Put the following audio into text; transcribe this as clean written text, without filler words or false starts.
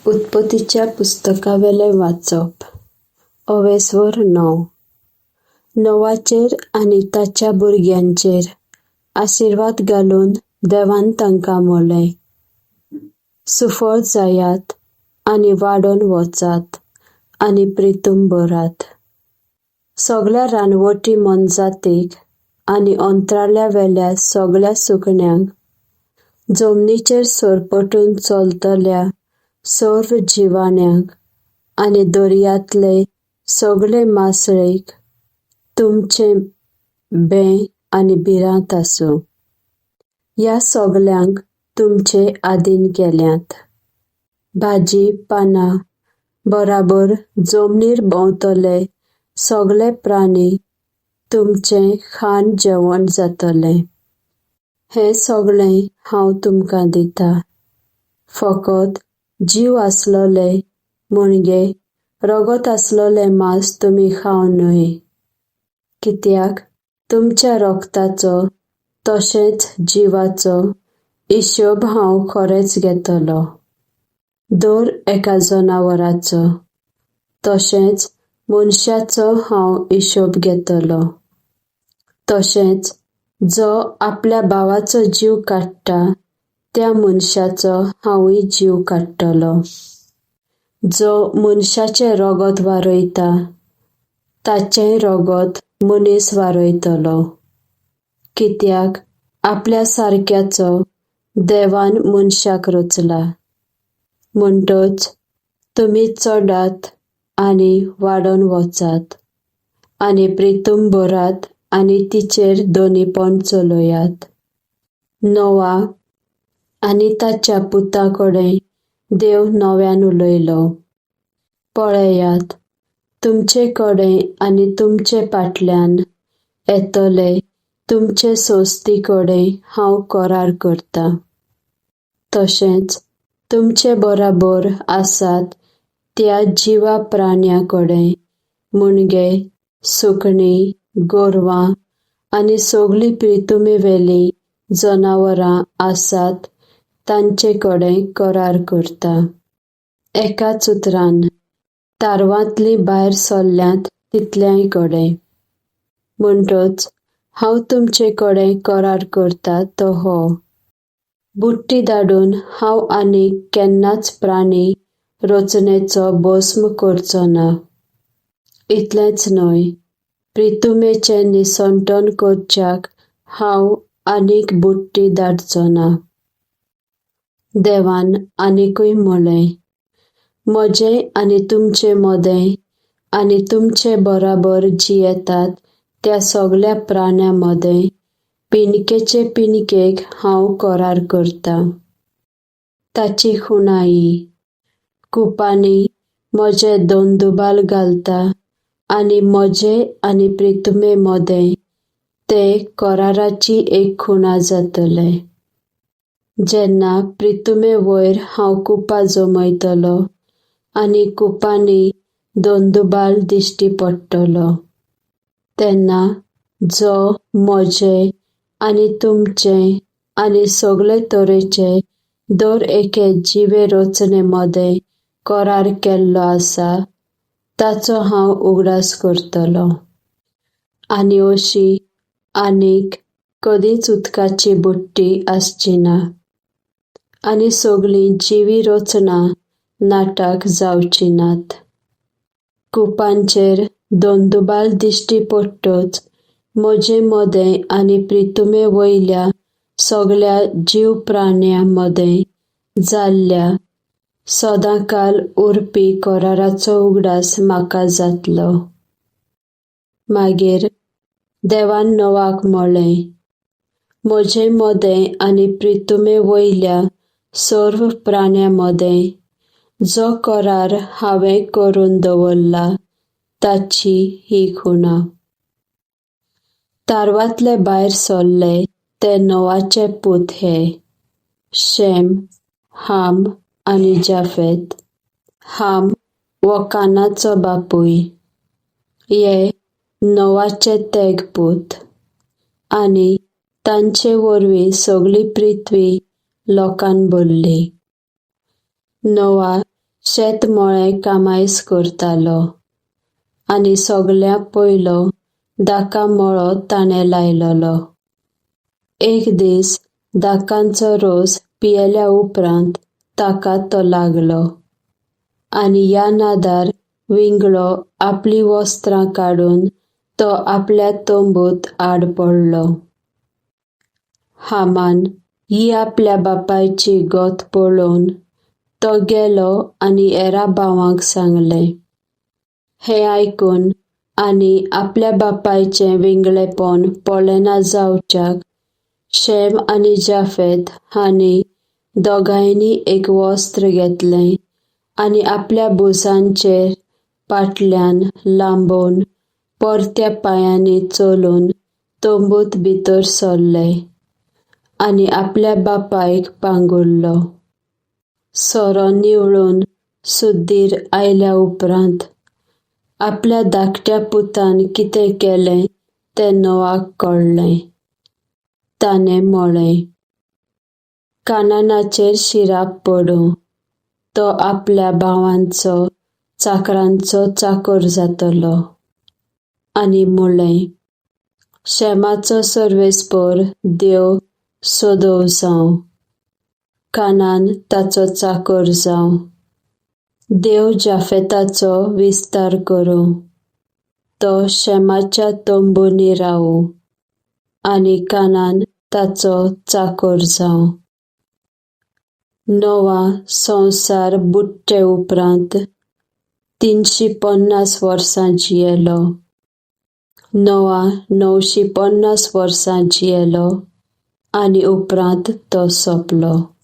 उत्पतीच्या पुस्तकावेलें वाचप, अवेस्वर 9. नोवाचेर आनी ताच्या भुरग्यांचेर आशिर्वाद घालून देवान तांकां म्हणलें, सुफळ जायात आनी वाडोवन वचात आनी प्रितूम भरात. सगळ्या रानवटी मोनजातीक आनी अंतराळ्या वेल्या सगळ्या सुकण्यांक, जमनीचेर सरपटून चलतल्या सर्व जिवाण्यांक आनी दर्यांतले सगळे मासळेक तुमचें बें आनी भिरांत आसूं. ह्या सगळ्यांक तुमचे आदीन केल्यात. भाजी पानां बराबर जमनीर भोंवतले सगळे प्राणी तुमचें खाण जेवण जातलें. हें सगळें हांव तुमकां दितां. फकत जीव आसलोले म्हणजे रगत आसलोलें मांस तुमी खावं न्हय. कित्याक तुमच्या रगताचो तशेंच जिवाचो हिशोब हांव खरेंच घेतलो. दर एका जनावराचो तशेंच मनशाचो हांव हिशोब घेतलो. तशेंच जो आपल्या भावाचो जीव काडटा त्या मनशाचो हांवूय जीव काडटलो. जो मनशाचें रगत वारयता ताचेंय रगत मनीस वारयतलो. कित्याक आपल्या सारक्याचो देवान मनशाक रचला. म्हणटच तुमी चडात आनी वाडोवन वचात आनी प्रितूम भरात आनी तिचेर दोनीपण चलयात. नोवा आनी ताच्या पुता कडेन देव नव्यान उलयलो. पळयात, तुमचे कडेन आनी तुमचे फाटल्यान येतले तुमचे संस्थी कडेन हांव करार करतां. तशेंच तुमचे बराबर आसात त्या जिवा प्राण्यां कडेन म्हणजे सुकणीं, गोरवां आनी सगळीं प्रितुमेवेलीं जनावरां आसात तांचे कडेन करार करता. एकाच उतरान, तारवांतलीं भायर सरल्यांत तितल्याय कडेन. म्हणटच हांव तुमचे कडेन करार करता तो हो. बुट्टी धाडून हांव आनीक केन्नाच प्राणी रचनेचो भस्म करचो ना. इतलेंच न्हय, प्रितुमेचें निसंटन करच्याक हांव आनीक बुट्टी धाडचो ना. देवान आनिकूय म्हणलें, म्हजें आनी तुमचे मदें आनी तुमचे बराबर जियेतात त्या सगळ्या प्राण्यां मदें पिनकेचे पिनकेक हांव करार करतां. ताची खुणाई कुपांनी म्हजे दोन दुबाल घालता आनी म्हजे आनी प्रितुमे मदें ते कराराची एक खुणा जातले. जेन्ना प्रितुमे वयर हांव कुपां जमयतलो आनी कुपांनी दोंदुबाल दिश्टी पडटलो, तेन्ना जो म्हजें आनी तुमचें आनी सगळे तरेचे दर एके जिवे रचने मदें करार केल्लो आसा ताचो हांव उगडास करतलो. आनी अशी आनीक कदीच उदकाची बुट्टी आसची ना आनी सगळीं जिवी रचना नाटक जावची नात. कुपांचेर दोंदुबाल दिश्टी पडटच म्हजे मदें आनी प्रितुमे वयल्या सगळ्या जीव प्राण्यां मदें जाल्ल्या सदांकाल उरपी कराराचो उगडास म्हाका जातलो. मागीर देवान नोवाक म्हणलें, म्हजे मदें आनी प्रितुमे वयल्या सर्व प्राण्यां मदें जो करार हांवें करून दवरला ताची ही खुणा. तारवांतले भायर सरले ते नोवाचे पूत हे, शेम, हाम आनी जाफेत. हाम हो कानाचो बापूय. हे नोवाचे तेग पूत आनी तांचे वरवीं सगळी पृथ्वी लोकान भरली. नोवा शेतमळें कामायस करतालो आनी सगळ्यां पयलो दाका मळो ताणें लायलोलो. एक दीस दाकांचो रोस पियेल्या उपरांत ताका तो लागलो आनी ह्या नादार विंगळो आपलीं वस्त्रां काडून तो आपल्या तंबूत आड पडलो. हामान ही आपल्या बापायची गत पळोवन तो गेलो आनी हेरां भावांक सांगलें. हें आयकून आनी आपल्या बापायचें विंगळेपण पळयना जावच्याक शेम आनी जाफेत हांणी दोगांयनी एक वस्त्र घेतलें आनी आपल्या भुजांचेर पाटल्यान लांबोवन परत्या पांयांनी चलून तंबूत भितर सरले आनी आपल्या बापायक पांगुरलो. सोरो निवळून सुद्दीर आयल्या उपरांत आपल्या धाकट्या पुतान कितें केलें तें नोआक कळ्ळें. ताणें म्हळें, कानानाचेर शिराप पडूं, तो आपल्या भावांचो चाकरांचो चाकर जातलो. आनी म्हळें, शेमाचो सर्वेस्पर देव सदोव जावं, कानान ताचो चाकर जावं. देव जाफेताचो विस्तार करूं, तो शेमाच्या तंबूंनी रावूं आनी कानान ताचो चाकर जावं. नोआ संवसार बुडटे उपरांत 350 वर्सां जियेलो. नोआ 950 वर्सां जियेलो आनी उपरांत तो सोंपलो.